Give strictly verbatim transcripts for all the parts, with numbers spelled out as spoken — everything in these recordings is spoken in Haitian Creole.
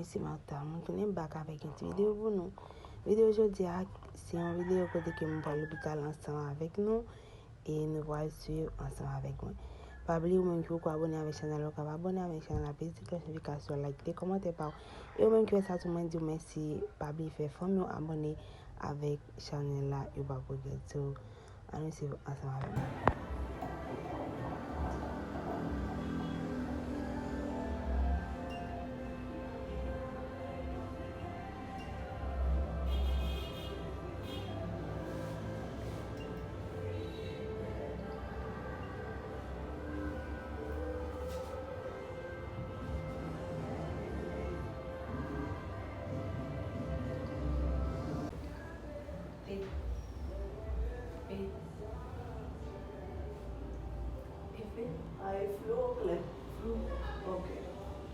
Se Martha, mwen tounen back avèk yon ti videyo pou nou. Videyo jodi a, se yon videyo kote ke mwen pral lopital ansanm avèk nou e nou pral swiv ansanm avèk mwen. Pa bliye ou menm ki poko abòne avèk chanèl la, ou kapab abòne avèk chanèl la, peze ti klòch notifikasyon, like, kite kòmantè pa w. E ou menm ki fè sa tou, mwen di w mèsi, pa bliye fè fanmi w abòne avèk chanèl la, yo pa pral regrèt. So, ann nou swiv ansanm avèk mwen. Ahí flu o clay. Flu. Ok.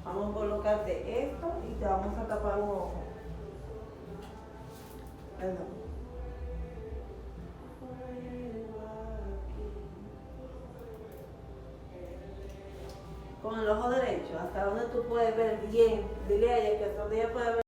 Vamos a colocar de esto y te vamos a tapar un ojo. Perdón. Con el ojo derecho, hasta donde tú puedes ver bien. Dile a ella que hasta donde ella puede ver.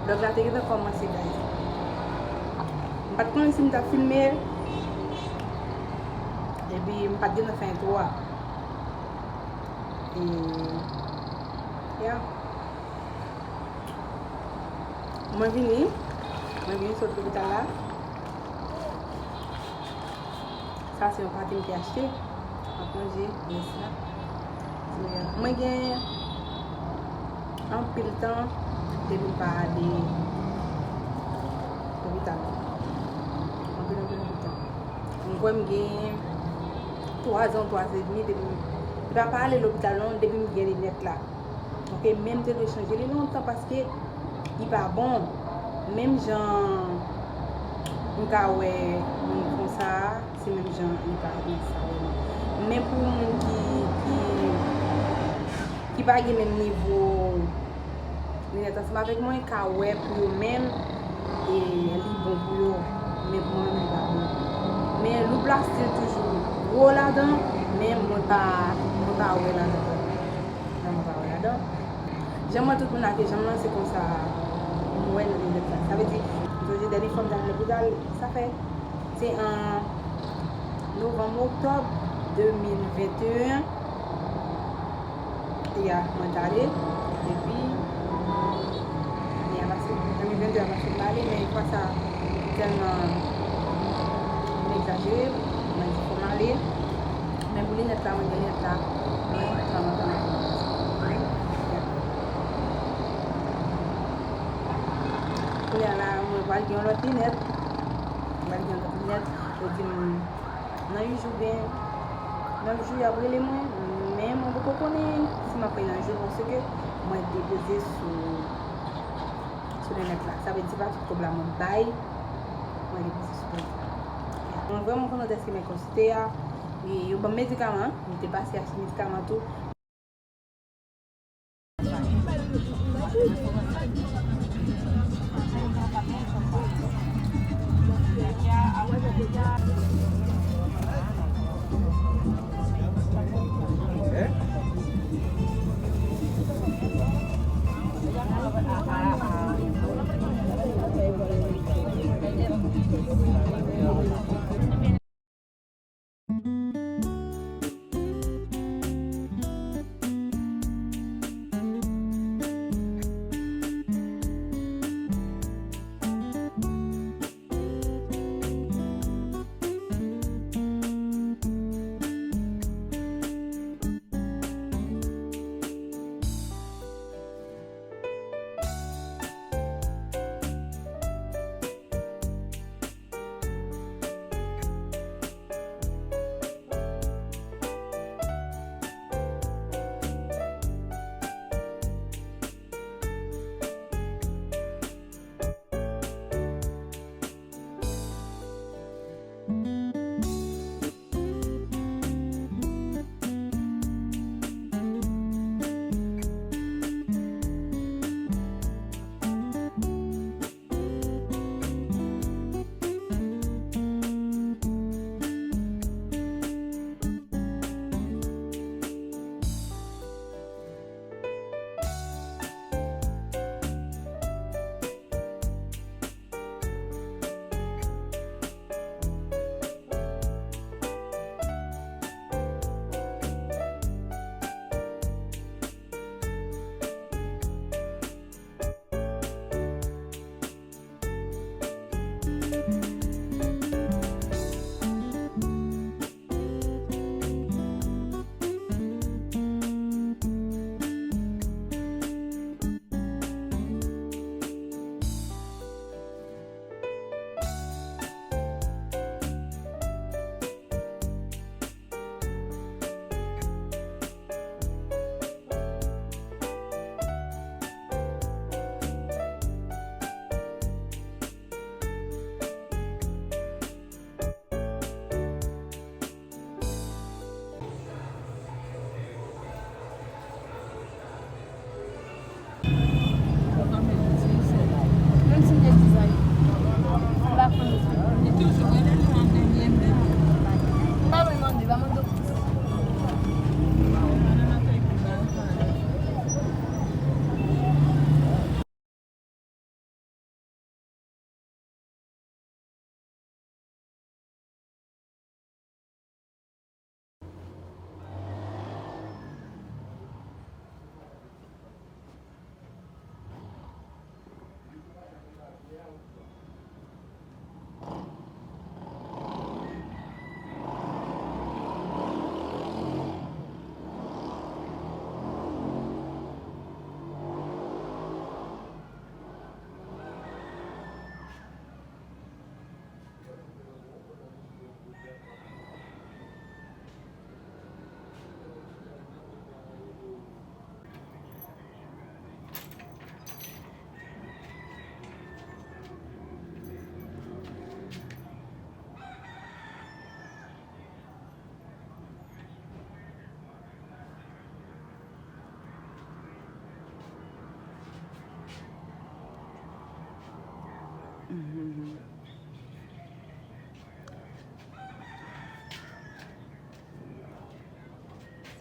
Vlòg la te gentan kòmanse, guys. M pa t konnen si m t ap filme l. Epi m pa t gentan fè entwo a. E, yeah. Mwen vini, mwen vini sot lopital la. Sa se yon pate m te achte. M ap manje, men sa. Mwen gen anpil tan depi m pa ale lopital. Anpil, anpil, anpil tan. M kwè m gen twa zan, twa zan edmi depi m, depi m pa ale lopital non, depi m gen linèt la. Ok, men m te dwe chanje li lontan paske li pa bon. Menm jan m ka wè moun konsa, se menm jan li pa renmen sa wè non. Men pou moun ki, ki, ki pa gen menm nivo linèt ansanm avèk mwen, ka wè pou yo menm, e li bon pou yo. Men pou mwen menm, li pa bon. Men loop la still toujou gwo ladan, men mwen pa, mwen pa wè ladan. Nan mwen pa wè ladan. Jan m wè tout moun ap fè janm lan, se konsa m wè nan linèt la. Sa vle di, m sonje dènye fwa m t al lopital, sa fè, se an novanm, oktòb de mil venteyen. Ya, mwen t ale, epi, men a pase, de mil venteyen a pase m pa ale, men fwa sa, tèlman m egzajere, mwen di fò m ale. Men pou linèt la, mwen gen linèt la, mwen, kòman, kòman, kòman. Kounye a la, mwen pral gen yon lòt linèt. Mwen pral gen yon lòt linèt. Yo di m, nan uit jou oubyen nèf jou, y ap rele mwen. Men mwen poko konnen si m ap pran nan jou, paske mwen depoze sou, sou linèt la. Sa vle di, se pa tout kòb la mwen bay, mwen depoze sou linèt la. Mwen vrèman kontan dèske mwen konsilte a. E yo ban m medikaman, m te pase achte medikaman tou.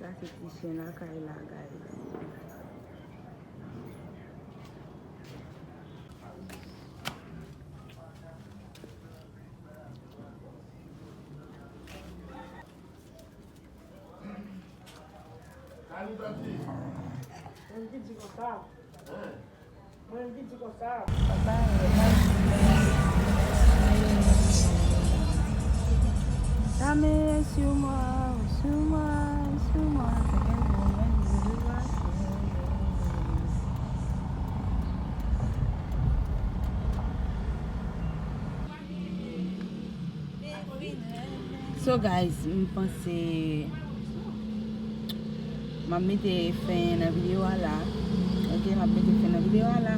Sa se ti chen lakay la, guys. Mwen ki di konsa. Mwen ki di konsa. Dame, suis-moi, suis-moi, suis-moi, c'est quel problème de devoir. So guys, m panse m ap mete fen nan videyo a la. Ok, m ap mete fen nan videyo a la.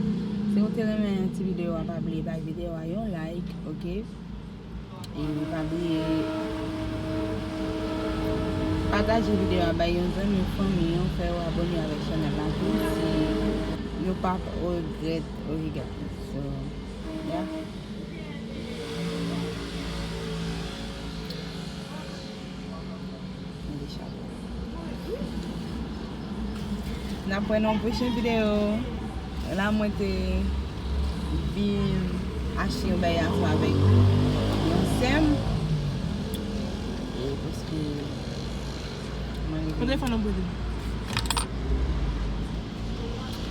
Si w te renmen ti videyo a, pa bliye bay videyo a yon like, ok? E pa bliye pataje videyo a bay yon zanmi, yon fanmi, yon fè yo abòne avèk chanèl la tou. Si yo p ap regrèt, ok guys. So, yeah. N ap wè nan yon pwochen videyo. La, mwen te vin achte yon bagay ansanm avèk yon sè m. E paske mwen leve.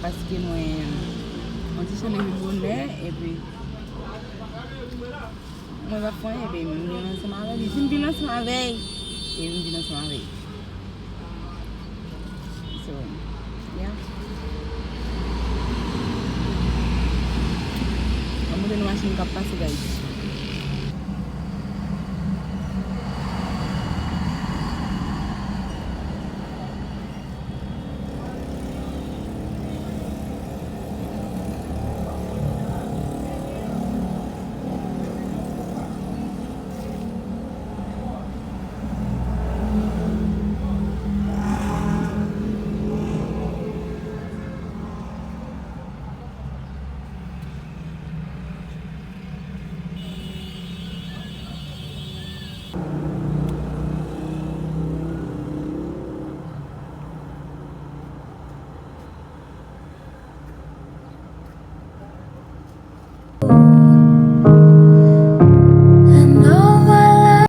Paske mwen, mwen te chanje bonè, epi mwen pa fè anyen, epi m vin ansanm avè li. Si m vin ansanm avè l, e m vin ansanm avè l. So, yeah. Mwen montre nou machin k ap pase, guys.